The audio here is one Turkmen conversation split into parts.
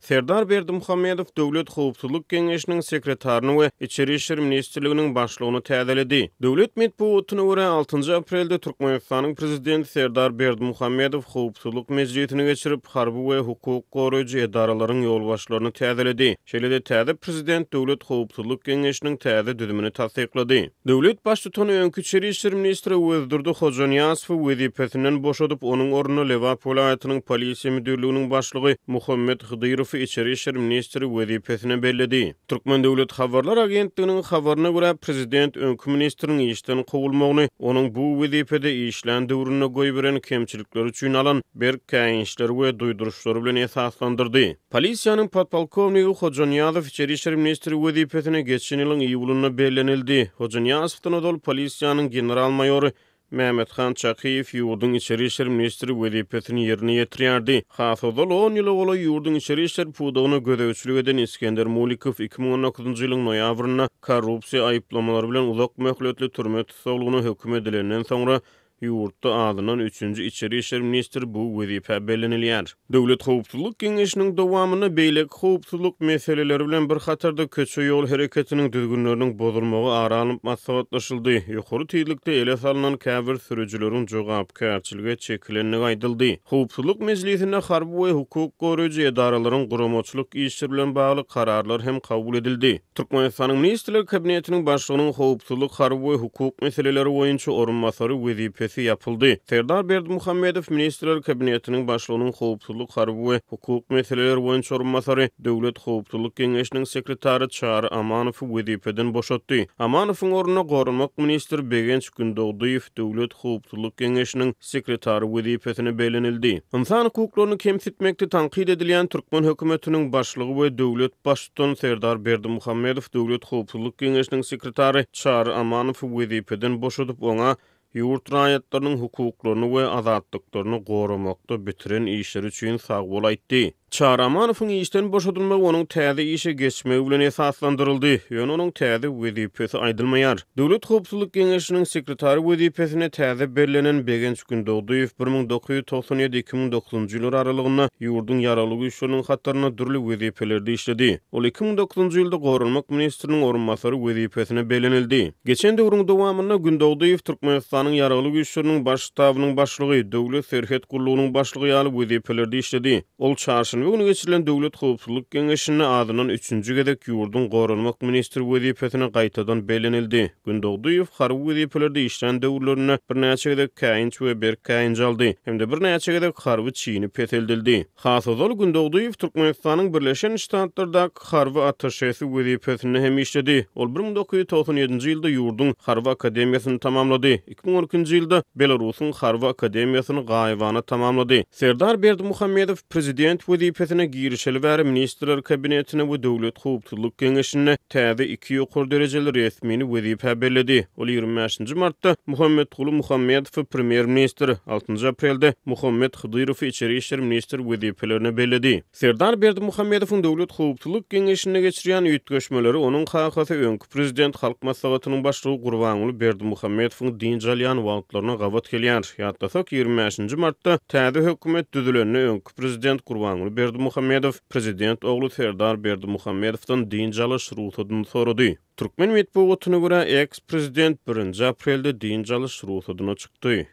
Serdar Berdimuhamedow Döwlet howpsuzlyk geňeşiniň sekretaryny we Içeri işler ministrliginiň başlygyny täzeledi. Döwlet metbugatyna görä, altynjy aprelde Türkmenistanyň Prezidenti Serdar Berdimuhamedow howpsuzlyk mejlisini geçirip, harby we hukuk goraýjy edaralaryň ýolbaşçylaryny täzeledi. Şeýle-de täze Prezident Döwlet howpsuzlyk geňeşiniň täze düzümini tassyklady. Döwlet Baştutany öňki içeri işler ministri Öwezdurdy Hojanyýazowy wezipesinden boşadyp, onuň ornuna Lebap welaýatynyň polisiýa müdirliginiň başlygy Muhammet Hydyrowy içeri işler ministri wezipesine belledi. Türkmen döwlet habarlar agentliginiň habaryna görä, prezident öňki ministriň işden kowulmagyny onuň bu wezipede işlän döwründe goýberen kemçilikleri üçin alan berk käýinçleri we duýduryşlary bilen esaslandyrdy. Polisiýanyň podpolkownigi Hojanyýazow içeri işler ministri wezipesine geçen ýylyň iýulynda bellenildi. Hojanyýazowdan ozal polisiýanyň general-maýory Mämmethan Çakyýew ýurduň içeri işler ministri wezipesini ýerine ýetirýärdi. Has ozal on ýyla golaý ýurduň içeri işler pudagyna gözegçilik eden Isgender Mulikow 2019-njy ýylyň noýabrynda korrupsiýa aýyplamalary bilen uzak möhletli türme tussaglygyna höküm edilenden soňra Ýurtda azyndan üçünji içeri işler ministri bu wezipä bellenilýär. Döwlet howpsuzlyk geňeşiniň dowamynda beýleki howpsuzlyk meseleleri bilen bir hatarda köçe-ýol hereketiniň düzgünleriniň bozulmagy ara alnyp maslahatlaşyldy, ýokary tizlikde ele salnan käbir sürüjileriň jogapkärçilige çekilendigi aýdyldy. Howpsuzlyk mejlisinde harby we hukuk goraýjy edaralaryň guramaçylyk işleri bilen bagly kararlar hem kabul edildi. Türkmenistanyň Ministrler Kabinetiniň Başlygynyň howpsuzlyk, harby we hukuk meseleleri boýunça orunbasary wezipesi ýapyldy. Serdar Berdimuhamedow Ministrler Kabinetiniň Başlygynyň howpsuzlyk, harby we hukuk meseleleri boýunça orunbasary, Döwlet howpsuzlyk geňeşiniň sekretary Çary Amanowy wezipeden boşatdy. Amanowyň ornuna goranmak ministri Begenç Gündogdyýew Döwlet howpsuzlyk geňeşiniň sekretary wezipesine bellenildi. Ynsan hukuklaryny kemsitmekde tankyt edilýän türkmen hökümetiniň başlygy we döwlet Baştutany Serdar Berdimuhamedow Döwlet howpsuzlyk geňeşiniň sekretary Çary Amanowy wezipeden boşadyp, oňa ýurt raýatlarynyň hukuklaryny we azatlyklaryny goramakda bitiren işleri üçin sagbol aýtdy. Çary Amanowyň işden boşadylmagy onuň täze işe geçmegi bilen esaslandyryldy, ýöne onuň täze wezipesi aýdylmaýar. Döwlet howpsuzlyk geňeşiniň sekretary wezipesine täze bellenen Begenç Gündogdyýew 1997, 2009-njy ýyllar aralygynda ýurduň Ýaragly Güýçleriniň hatarynda dürli wezipelerde işledi. Ol 2009-njy ýylda goranmak ministriniň orunbasary wezipesine bellenildi. Geçen döwrüň dowamynda Gündogdyýew Türkmenistanyň Ýaragly Güýçleriniň Baş ştabynyň başlygy, Döwlet serhet gullugynyň başlygy ýaly wezipelerde işledi. Ol çarşenbe güni geçirilen Döwlet howpsuzlyk geňeşinde azyndan üçünji gezek ýurduň goranmak ministri wezipesine gaýtadan bellenildi. Gündogdyýew harby wezipelerde işlän döwürlerinde birnäçe gezek käýinç we berk käýinç aldy hem-de birnäçe gezek harby çini peseldildi. Has ozal Gündogdyýew Türkmenistanyň Birleşen Ştatlardaky harby attaşesi wezipesinde hem işledi. Ol 1997-nji ýylda ýurduň Harby akademiýasyny tamamlady. 2012-nji ýylda Belarusyň Harby akademiýasyny gaýybana tamamlady. Serdar Berdimuhamedow prezident wezipesine girişeli bäri Ministrler Kabinetine we Döwlet howpsuzlyk geňeşinde täze iki ýokary derejeli resmini wezipä belledi. Ol 25-nji martda Muhammetguly Muhammedowy premýer-ministr, altynjy aprelde Muhammet Hydyrowy içeri işler ministri wezipelerine belledi. Serdar Berdimuhamedowyň Döwlet howpsuzlyk geňeşinde geçirýän üýtgeşmeleri onuň kakasy, öňki prezident, Halk Maslahatynyň başlygy Gurbanguly Berdimuhamedowyň dynç alýan wagtlaryna gabat gelýär. Ýatlasak, 25-nji martda täze hökümet düzülende öňki prezident Gurbanguly Berdimuhamedow prezident ogly Serdar Berdimuhamedowdan dynç alyş rugsadyny sorady. Türkmen metbugatyna görä, eks-prezident birinji aprelde dynç alyş rugsadyna çykdy.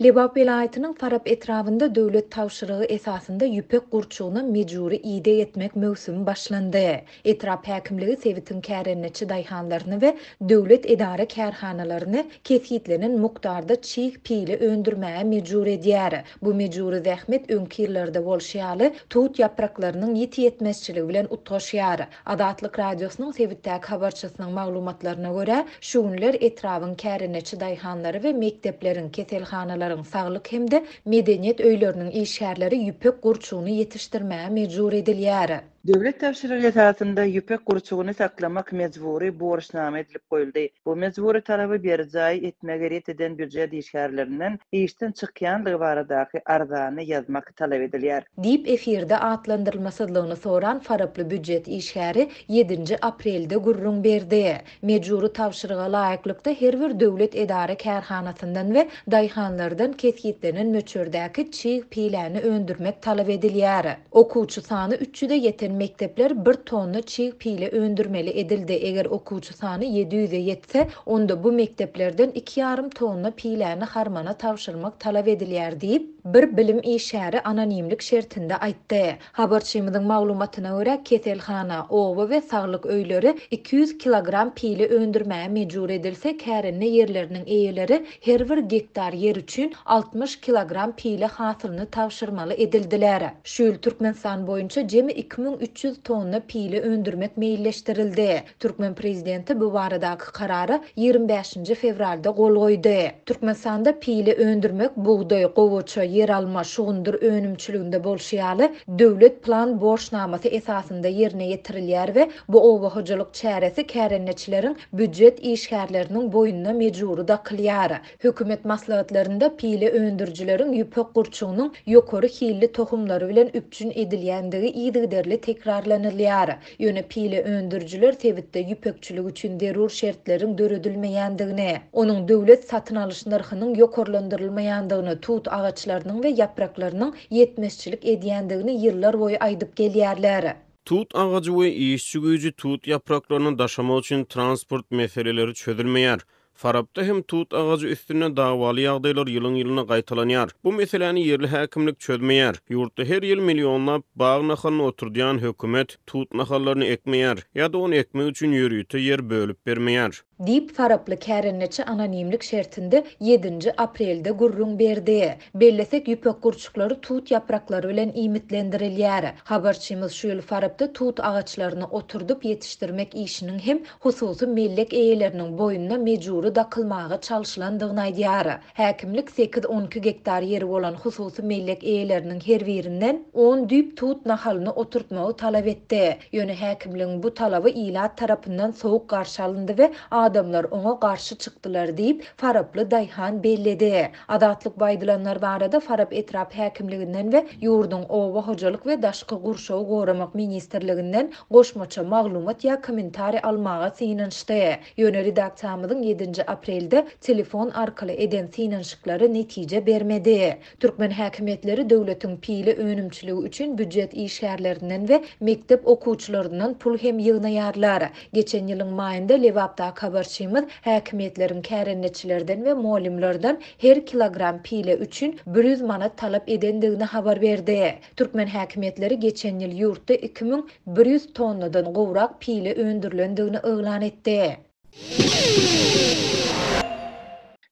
Lebap welaýatynyň Farap etrabynda döwlet tabşyrygy esasynda ýüpek gurçugyna mejbury ideg etmek möwsümi başlandy. Etrap häkimligi sebitiň kärendeçi daýhanlaryny we döwlet edara-kärhanalaryny kesgitlenen mukdarda çig pile öndürmäge mejbur edýär. Bu mejbury zähmet öňki ýyllarda bolşy ýaly, tut ýapraklarynyň ýiti ýetmezçiligi bilen utgaşýar. Azatlyk Radiosynyň sebitdäki habarçysynyň maglumatlaryna görä, şu günler etrabyň kärendeçi daýhanlary we mekdepleriň, keselhanalaryň, saglyk hem-de medeniýet öýleriniň işgärleri ýüpek gurçugyny ýetişdirmäge mejbur edilýär. Döwlet tabşyrygy esasynda ýüpek gurçugyny saklamak mejbury borçnama edilip goýuldy. Bu mejbury talaby berjaý etmegi ret eden býujet işgärlerinden işden çykýandygy baradaky arzany ýazmak talap edilýär. Diýip, efirde atlandyrylmasyzlygyny soran faraply býujet işgäri ýedinji aprelde gürrüň berdi. Mejbury tabşyryga laýyklykda, her bir döwlet edara-kärhanasyndan we daýhanlardan kesgitlenen möçberdäki çig piläni öndürmek talap edilýär. Okuwçy sany üç ýüze ýeten mekdepler bir tonna çig pile öndürmeli edildi, eger okuwçy sany 700-e ýetse, onda bu mekdeplerden iki ýarym tonna piläni harmana tabşyrmak talap edilýär diýip, bir bilim işgäri anonimlik şertinde aýtdy. Habarçymyzyň maglumatyna görä, keselhana, oba we saglyk öýleri 200 kilogram pile öndürmäge mejbur edilse, kärende ýerleriniň eýeleri her bir gektar ýer üçin 60 kilogram pile hasylyny tabşyrmaly edildiler. Şu ýyl Türkmenistan boýunça jemi 2300 tonna pile öndürmek meýilleşdirildi. Türkmen prezidenti bu baradaky karara 25-nji fewralda gol goýdy. Türkmenistanda pile öndürmek bugdaý, gowaça, ýeralma, şugundyr önümçiliginde bolşy ýaly, döwlet plan borçnamasy esasynda ýerine ýetirilýär we bu oba hojalyk çäresi kärendeçileriň býujet işgärleriniň boýnuna mejbury dakylýar. Hökümet maslahatlarynda pile öndürijileriň ýüpek gurçugynyň ýokary hilli tohumlary bilen üpjün edilýändigi yzygiderli tekrarlanylýar. Ýöne pile öndürijiler sebitde ýüpekçilik üçin zerur şertleriň döredilmeýändigini, onuň döwlet satyn alyş nyrhynyň ýokarlandyrylmaýandygyny, tut agaçlarynyň we ýapraklarynyň ýetmezçilik edýändigini ýyllar boýy aýdyp gelýärler. Tut agajy we işçi güýji tut ýapraklaryny daşamak üçin transport meseleleri çözülmeýär. Farapda hem tut agajy üstünde dawaly ýagdaýlar ýylyň-ýylyna gaýtalanýar. Bu meseläni ýerli häkimlik çözmeýär. Ýurtda her ýyl millionlap bag nahalyny oturdýan hökümet tut nahallaryny ekmeýär ýa-da ony ekmek üçin ýörite ýer bölüp bermeýär. Diýip, faraply kärendeçi anonimlik şertinde ýedinji aprelde gürrüň berdi. Bellesek, ýüpek gurçuklary tut ýapraklary bilen iýmitlendirilýär. Habarçymyz şu ýyl Farapda tut agaçlaryny oturdyp ýetişdirmek işiniň hem hususy mellek eýeleriniň boýnuna mejbury dakylmaga çalşylandygyny aýdýar. Häkimlik sekiz-on iki gektar ýeri bolan hususy mellek eýeleriniň her birinden on düýp tut nahalyny oturtmagy talap etdi. Ýöne häkimligiň bu talaby ilat tarapyndan sowuk garşy alyndy we adamlar oňa garşy çykdylar diýip, faraply daýhan belledi. Azatlyk bu aýdylanlar barada Farap etrap häkimliginden we ýurduň Oba hojalyk we daşky gurşawy goramak ministrliginden goşmaça maglumat ýa kommentariý almaga synanyşdy. Ýöne redaksiýamyzyň ýedinji aprelde telefon arkaly eden synanyşyklary netije bermedi. Türkmen häkimiýetleri döwletiň pile önümçiligi üçin býujet işgärlerinden we mekdep okuwçylaryndan pul hem ýygnaýarlar. Geçen ýylyň maýynda Lebapdaky habarçymyz häkimiýetleriň kärendeçilerden we mugallymlardan her kilogram pile üçin 100 manat talap edendigini habar berdi. Türkmen häkimiýetleri geçen ýyl ýurtda 2100 tonnadan gowrak pile öndürilendigini yglan etdi.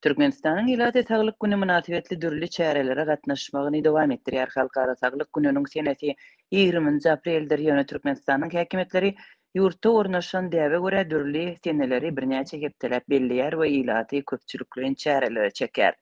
Türkmenistanyň ilaty Saglyk güni mynasybetli dürli çärelere gatnaşmagyny dowam etdirýär. Halkara saglyk gününiň senesi ýigriminji apreldir, ýöne Türkmenistanyň häkimiýetleri ýurtda ornaşan däbe görä dürli seneleri birnäçe hepdeläp belleýär we ilaty köpçülikleýin çärelere çekýär.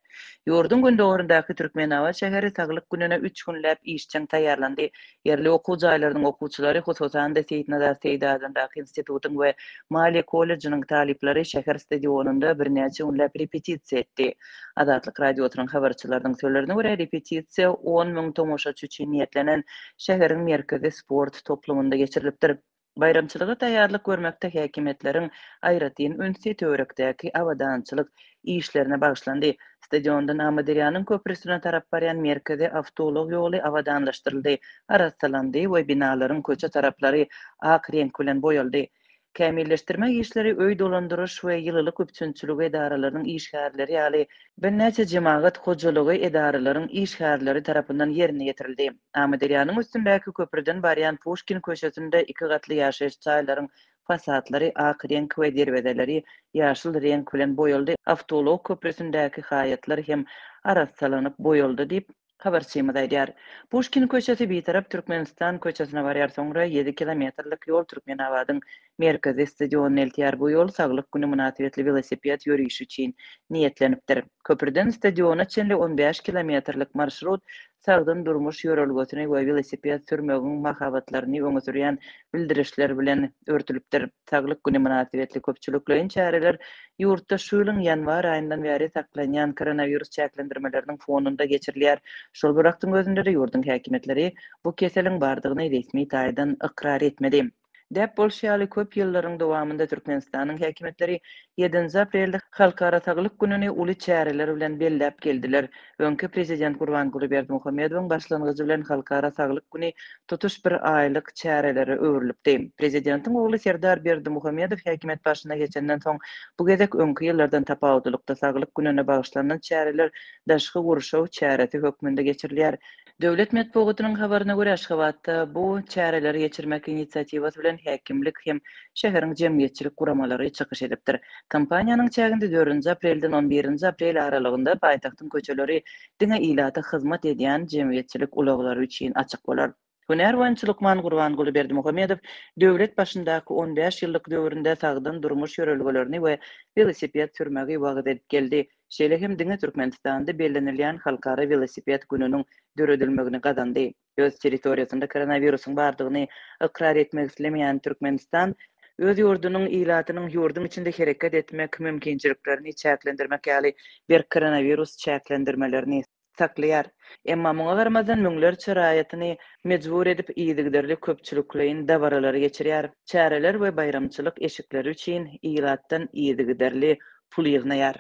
Ýurduň gündogaryndaky Türkmenabat şäheri Saglyk gününe üç günläp işjeň taýýarlandy. Ýerli okuw jaýlarynyň okuwçylary, hususan-da, Seýitnazar Seýdi adyndaky institutyň we Maliýe kollejiniň talyplary şäher stadionynda birnäçe günläp repetisiýa etdi. Azatlyk Radiosynyň habarçylarynyň sözlerine görä, repetisiýa 10 müň tomaşaçy üçin niýetlenen şäheriň merkezi sport toplumynda geçirilipdir. Baýramçylyga taýýarlyk görmekde häkimiýetleriň aýratyn ünsi töwerekdäki abadançylyk işlerine bagyşlandy. Stadiondan Amyderýanyň köprüsine tarap barýan merkezi awtoulag ýoly abadanlaşdyryldy, arassalandy we binalaryň köçe taraplary ak reňk bilen boýaldy. Kämilleşdirme işleri öý dolandyryş we ýylylyk üpjünçiligi edaralarynyň işgärleri ýaly birnäçe jemagat hojalygy edaralaryň işgärleri tarapyndan ýerine ýetirildi. Amyderýanyň üstündäki köprüden barýan Puşkin köçesinde iki gatly ýaşaýyş jaýlaryň fasadlary ak reňk we derwezeleri ýaşyl reňk bilen boýaldy, awtoulag köprüsindäki haýatlar hem arassalanyp boýaldy diýip, habarçymyz aýdýar. Puşkin köçesi Bitarap Türkmenistan köçesine barýar, soňra ýedi kilometrlik ýol Türkmenabadyň. Merkezi stadionyna eltýär. Bu ýol Saglyk güni mynasybetli welosiped ýörişi üçin niýetlenipdir. Köprüden stadiona çenli 15 kilometrlik marşrut sagdyn durmuş ýörelgesini we welosiped sürmegiň mahabatlaryny öňe sürýän bildirişler bilen örtülipdir. Saglyk güni mynasybetli köpçülikleýin çäreler ýurtda şu ýylyň ýanwar aýyndan bäri saklanýan koronawirus çäklendirmeleriniň fonunda geçirilýär. Şol bir wagtyň özünde-de ýurduň häkimiýetleri bu keseliň bardygyny resmi taýdan ykrar etmedi. Däp bolşy ýaly, köp ýyllaryň dowamynda Türkmenistanyň häkimiýetleri ýedinji aprelde Halkara saglyk gününi uly çäreler bilen belläp geldiler. Öňki prezident Gurbanguly Berdimuhamedowyň başlangyjy bilen Halkara saglyk güni tutuş bir aýlyk çärelere öwrülipdi. Prezidentiň ogly Serdar Berdimuhamedow häkimiýet başyna geçenden soň, bu gezek öňki ýyllardan tapawutlylykda Saglyk gününe bagyşlanan çäreler daşky gurşaw çäresi hökmünde geçirilýär. Döwlet metbugatynyň habaryna görä, Aşgabatda bu çäreleri geçirmek inisiatiwasy bilen häkimlik hem şäheriň jemgyýetçilik guramalary çykyş edipdir. Kampaniýanyň çäginde dördünji aprelden on birinji aprel aralygynda paýtagtyň köçeleri diňe ilata hyzmat edýän jemgyýetçilik ulaglary üçin açyk bolar. Hünär boýunça lukman Gurbanguly Berdimuhamedow döwlet başyndaky on bäş ýyllyk döwründe sagdyn durmuş ýörelgelerini we welosiped sürmegi wagyz edip geldi. Şeýle hem diňe Türkmenistanda bellenilýän Halkara welosiped gününiň döredilmegini gazandy. Öz territoriýasynda koronawirusyň bardygyny ykrar etmek islemeýän Türkmenistan, öz ýurdunyň ilatynyň ýurduň içinde hereket etmek mümkinçiliklerini çäklendirmek ýaly berk koronawirus çäklendirmelerini saklaýar. Emma muňa garamazdan müňlerçe raýatyny mejbur edip yzygiderli köpçülikleýin dabaralary geçirýär. Çäreler we baýramçylyk eşikleri üçin ilatdan yzygiderli pul ýygnaýar.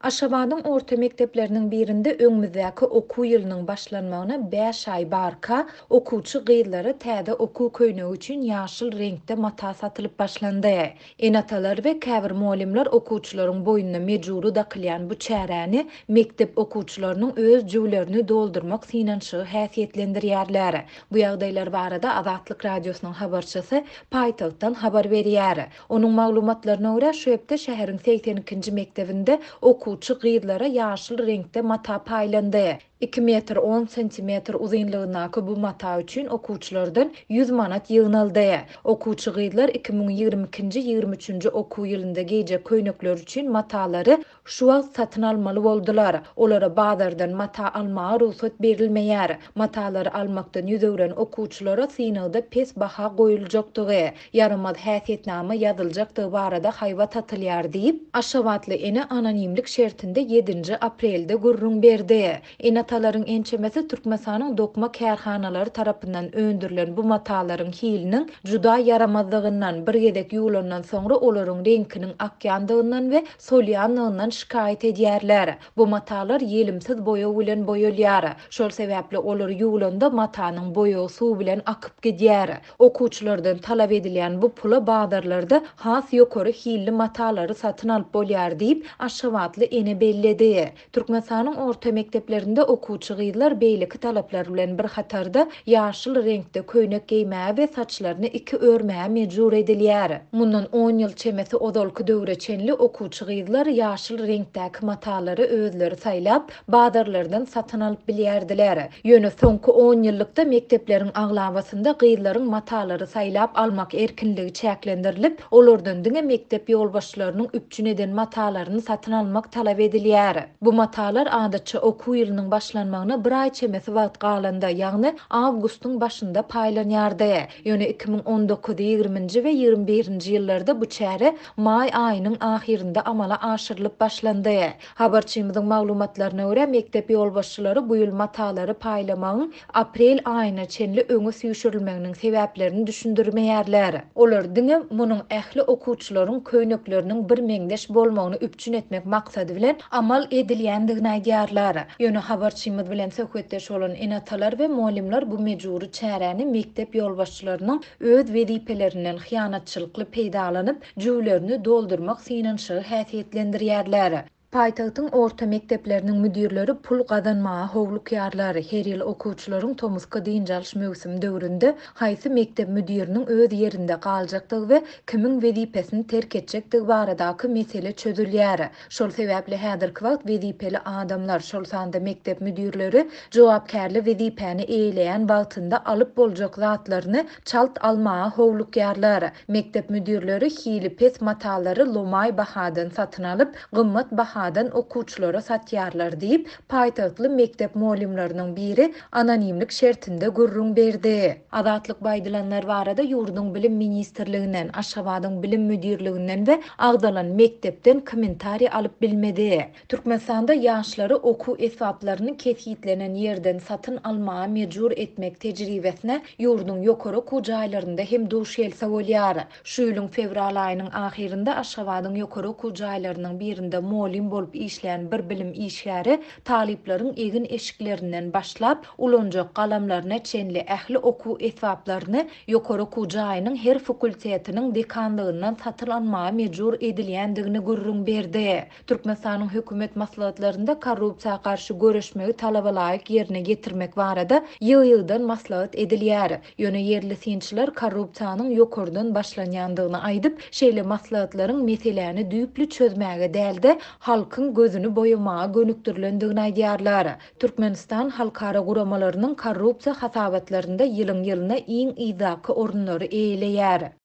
Aşgabadyň orta mekdepleriniň birinde öňümizdäki okuw ýylynyň başlanmagyna bäş aý barka, okuwçy gyzlara täze okuw köýnegi üçin ýaşyl reňkde mata satylyp başlandy. Ene-atalar we käbir mugallymlar okuwçylaryň boýnuna mejbury dakylýan bu çäräni mekdep okuwçylarynyň öz jübülerini doldurmak synanyşygy häsiýetlendirýärler. Bu ýagdaýlar barada Azatlyk Radiosynyň habarçysy paýtagtdan habar berýär. Onuň maglumatlaryna görä, şu hepde şäheriň 82-nji mekdebinde okuwçy gyzlara ýaşyl reňkde mata paýlandy. Iki metr on santimetr uzynlygyndaky bu mata üçin okuwçylardan ýüz manat ýygnaldy. Okuwçy gyzlar 2022-nji, ýigrimi üçünji okuw ýylynda geýjek köýnekleri üçin matalary Şu wagt satyn almaly boldular. Olara bazardan mata almaga rugsat berilmeýär. Matalary almakdan ýüz öwren okuwçylara synagda pes baha goýuljakdygy, ýaramaz häsiýetnama ýazyljakdygy barada haýbat atylýar diýip, aşgabatly ene anonimlik şertinde ýedinji aprelde gürrüň berdi. Ene-atalaryň ençemesi Türkmenistanyň dokma kärhanalary tarapyndan öndürilen bu matalaryň hiliniň juda ýaramazdygyndan, bir gezek ýuwlandan soňra olaryň reňkiniň akýandygyndan we solýandygyndan şikaýat edýärler. Bu matalar ýelimsiz boýag bilen boýalýar. Şol sebäpli olar ýuwlanda matanyň boýagy suw bilen akyp gidýär. Okuwçylardan talap edilýän bu pula bazarlarda has ýokary hilli matalary satyn alyp bolýar diýip, aşgabatly ene belledi. Türkmenistanyň orta mekdeplerinde okuwçy gyzlar beýleki talaplar bilen bir hatarda ýaşyl reňkde köýnek geýmäge we saçlaryny iki örmäge mejbur edilýär. Mundan on ýyl çemesi ozalky döwre çenli okuwçy gyzlar ýaşyl reňkdäki matalary özleri saýlap, bazarlardan satyn alyp bilýärdiler. Ýöne soňky on ýyllykda mekdepleriň aglabasynda gyzlaryň matalary saýlap almak erkinligi çäklendirilip, Olardan diňe mekdep ýolbaşçylarynyň üpjün eden matalaryny satyn almak talap edilýär. Bu matalar adatça okuw ýylynyň başlanmagyna bir aý çemesi wagt galanda, ýagny awgustyň başynda paýlanýardy. Ýöne 2019, ýigriminji we ýigrimi birinji ýyllarda bu çäre maý aýynyň ahyrynda amala aşyrylyp başlandy. Habarçymyzyň maglumatlaryna görä, mekdep ýolbaşçylary bu ýyl matalary paýlamagyň aprel aýyna çenli öňe süýşürilmeginiň sebäplerini düşündirmeýärler. Olar diňe munuň ähli okuwçylaryň köýnekleriniň birmeňzeş bolmagyny üpjün etmek maksady bilen amal edilýändigini aýdýarlar. Ýöne habarçymyz bilen söhbetdeş bolan ene-atalar we mugallymlar bu mejbury çäräni mekdep ýolbaşçylarynyň öz wezipelerinden hyýanatçylykly peýdalanyp, jübülerini doldurmak synanyşygy häsiýetlendirýärler. Paýtagtyň orta mekdepleriniň müdirleri pul gazanmaga howlukýarlar. Her ýyl okuwçylaryň tomusky dynç alyş möwsümi döwründe haýsy mekdep müdiriniň öz ýerinde galjakdygy we kimiň wezipesini terk etjekdigi baradaky mesele çözülýär. Şol sebäpli häzirki wagt wezipeli adamlar, şol sanda mekdep müdirleri jogapkärli wezipäni eýeleýän wagtynda alyp boljak zatlaryny çalt almaga howlukýarlar. Mekdep müdirleri hili pes matalary lomaý bahadan satyn alyp, gymmat bahadan okuwçylara satýarlar diýip, paýtagtly mekdep mugallymlarynyň biri anonimlik şertinde gürrüň berdi. Azatlyk bu aýdylanlar barada ýurduň Bilim ministrliginden, Aşgabadyň Bilim müdirliginden we agzalan mekdepden kommentariý alyp bilmedi. Türkmenistanda ýaşlary okuw esbaplaryny kesgitlenen ýerden satyn almaga mejbur etmek tejribesine ýurduň ýokary okuw jaýlarynda hem duş gelse bolýar. Şu ýylyň fewral aýynyň ahyrynda Aşgabadyň ýokary okuw jaýlarynyň birinde mugallym bolup işleýän bir bilim işgäri talyplaryň egin-eşiklerinden başlap, ulanjak galamlaryna çenli ähli okuw esbaplaryny ýokary okuw jaýynyň her fakultetiniň dekanlygyndan satyn almaga mejbur edilýändigini gürrüň berdi. Türkmenistanyň hökümet maslahatlarynda korrupsiýa garşy göreşmegi talabalaýyk ýerine ýetirmek barada ýygy-ýygydan maslahat edilýär. Ýöne ýerli synçylar korrupsiýanyň ýokardan başlanýandygyny aýdyp, şeýle maslahatlaryň meseläni düýpli çözmäge däl-de, halkyň gözüni boýamaga gönükdirilendigini aýdýarlar. Türkmenistan halkara guramalarynyň korrupsiýa hasabatlarynda ýylyň-ýylyna iň yzdaky orunlary eýeleýär.